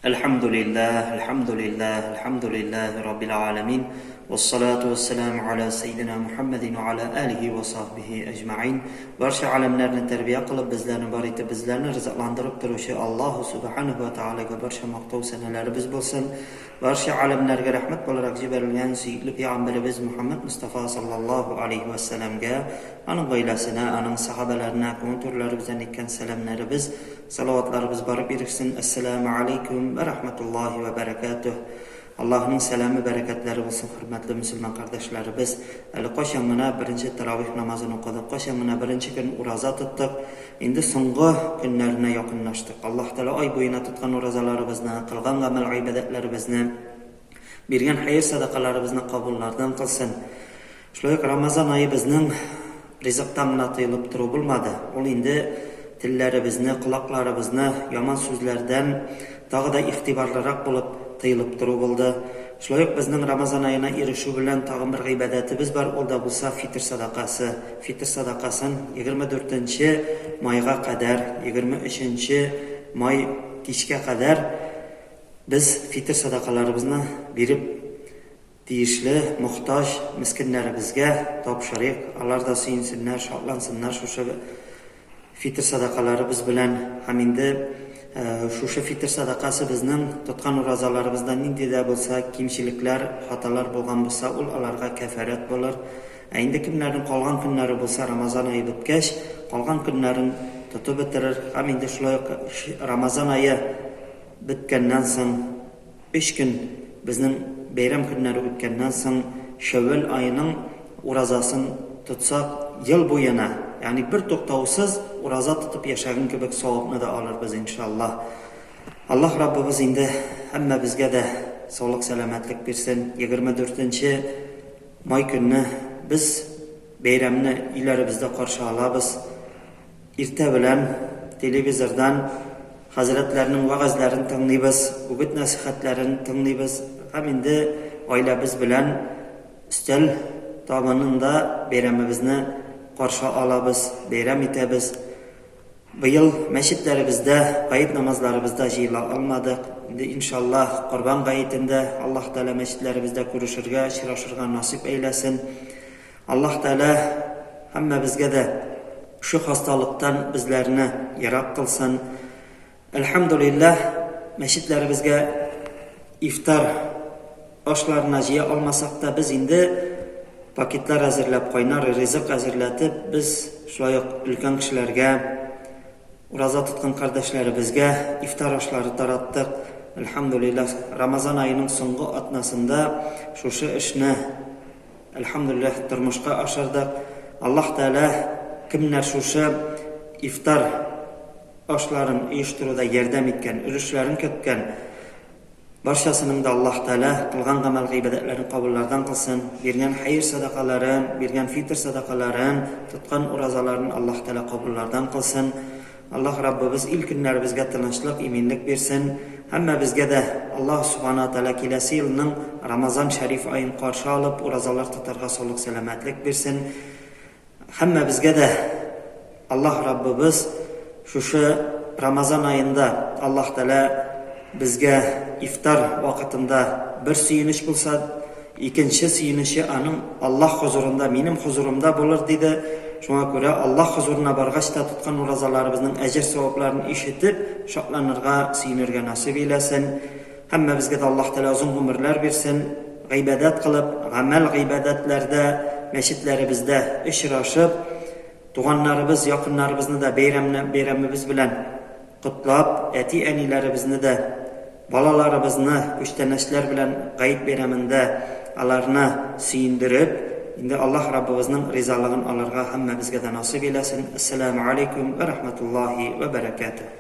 Әлхәмдүлилләһ, әлхәмдүлилләһ, әлхәмдүлилләһи раббил галәмин, вәссалату вәссәламу аля сәйдина Мухәммәдин вә аля алихи вә сахбихи әҗмәгыйн. Барча галәмнәрне тәрбия кылып, безләрне бар итеп, безләрне ризыкландырып торучы Аллаһу сүбхәнәһү вә Тәгаләгә барча мактау сәнәләребез булсын. Барча галәмнәргә рәхмәт буларак җибәрелгән сөекле пәйгамбәребез Мухәммәд Мостафа саллаллаһу алейһи вә сәләмгә, аның гаиләсенә, аның сәхабәләренә күңел түрләребездән әйткән сәламнәребез, Салаватларыбыз барып ирешсен. Әссәләмү алейкүм вә рахматуллаһи вә бәрәкәтүһ. Аллаһының сәламе, бәрәкәтләре булсын, хөрмәтле мөселман кардәшләребез. Әле кайчан гына беренче таравих намазын укыдык, кайчан гына беренче көн ураза тоттык. Инде соңгы көннәренә якынлаштык. Аллаһ Тәгалә ай буена тоткан уразаларыбызны, кылган гамәл-гыйбадәтләребезне, биргән хәер-садакаларыбызны кабуллардан кылсын. Шулай ук Рамазан ае безнең ризыктан гына тыелып тору булмады. Ул инде телләребезне, колакларыбызны яман сүзләрдән тагы да игътибарлырак булып тыелып тору булды. Шулай ук безнең Рамазан аена ирешү белән тагын бер гыйбадәтебез бар, ул да булса фитр садакасы. Фитр садакасын 24 нче майга кадәр, 23 нче май кичкә кадәр без фитр садакаларыбызны биреп Тиешле, мохтаҗ мескеннәребезгә тапшырыйк, алар да сөенсеннәр, шатлансыннар шушы фитр садакаларыбыз белән. Һәм инде шушы фитр садакасы безнең тоткан уразаларыбызда нинди дә булса кимчелекләр, хаталар булган булса, ул аларга кәфарәт булыр. Ә инде кемнәрнең калган көннәре булса, Рамазан ае беткәч, калган көннәрен тотып бетерер. Һәм инде шулай ук Рамазан ае беткәннән соң, Өч көн безнең бәйрәм көннәре үткәннән соң, Шәүвәл аеның уразасын тотсак, ел буена, ягъни бертуктаусыз ураза тотып яшәгән кебек савапны да алырбыз, иншаллаһ. Аллаһ Раббыбыз инде һәммәбезгә дә саулык-сәламәтлек бирсен. 24 нче май көнне без бәйрәмне өйләребездә каршы алабыз. Иртә белән телевизордан хәзрәтләрнең вәгазьләрен тыңлыйбыз, үгет-нәсыйхәтләрен тыңлыйбыз һәм инде гаиләбез белән өстәл табынында бәйрәмебезне каршы алабыз, бәйрәм итәбез. Быел мәчетләребездә гает намазларыбызда җыела алмадык. Инде иншаллаһ, Корбан гаетендә Аллаһ Тәгалә мәчетләребездә күрешергә, очрашырга насыйп әйләсен. Аллаһ Тәгалә һәммәбезгә дә шушы хасталыктан безләрне ерак кылсын. Әлхәмдүлилләһ, мәчетләребезгә ифтар ашларына җыя алмасак та, без инде пакетлар әзерләп, кайнар ризык әзерләтеп, без шулай ук өлкән кешеләргә, ураза тоткан кардәшләребезгә ифтар ашлары тараттык. Әлхәмдүлилләһ, Рамазан аеның соңгы атнасында шушы эшне Әлхәмдүлилләһ, тормышка ашырдык. Аллаһ Тәгалә кемнәр шушы ифтар ашларын оештыруда ярдәм иткән, өлешләрен керткән, барчасының да Аллаһ Тәгалә кылган гамәл-гыйбадәтләрен кабуллардан кылсын, биргән хәер-садакаларын, биргән фитр садакаларын, тоткан уразаларын Аллаһ Тәгалә кабуллардан кылсын. Аллаһ Раббыбыз ил-көннәребезгә тынычлык, иминлек бирсен. Һәммәбезгә дә Аллаһ Субхана Тәгалә киләсе елның Рамазан шәриф аен каршы алып, уразалар тотарга саулык-сәламәтлек бирсен. Һәммәбезгә дә Аллаһ Раббыбыз шушы Рамазан аенда Аллаһ Тәгалә безгә ифтар вакытында бер сөенеч булса, Икенче сөенече аның Аллаһ хозурында, минем хозурымда булыр, диде. Шуңа күрә Аллаһ хозурына баргач та тоткан уразаларыбызның әҗер-савапларын ишетеп, шатланырга, сөенергә насыйп әйләсен. Һәммәбезгә дә Аллаһ Тәгалә озын гомерләр бирсен. Гыйбадәт кылып, гамәл-гыйбадәтләрдә, мәчетләребездә очрашып, Туганнарыбыз, якыннарыбызны да бәйрәмне, бәйрәмебез белән котлап, әти-әниләребезне дә, балаларыбызны күчтәнәчләр белән гает бәйрәмендә аларны сөендереп, инде Аллаһ Раббыбызның ризалыгын алырга һәммәбезгә дә насыйп әйләсен. Әссәламү алейкум вә рахматуллаһи вә бәрәкәтүһ.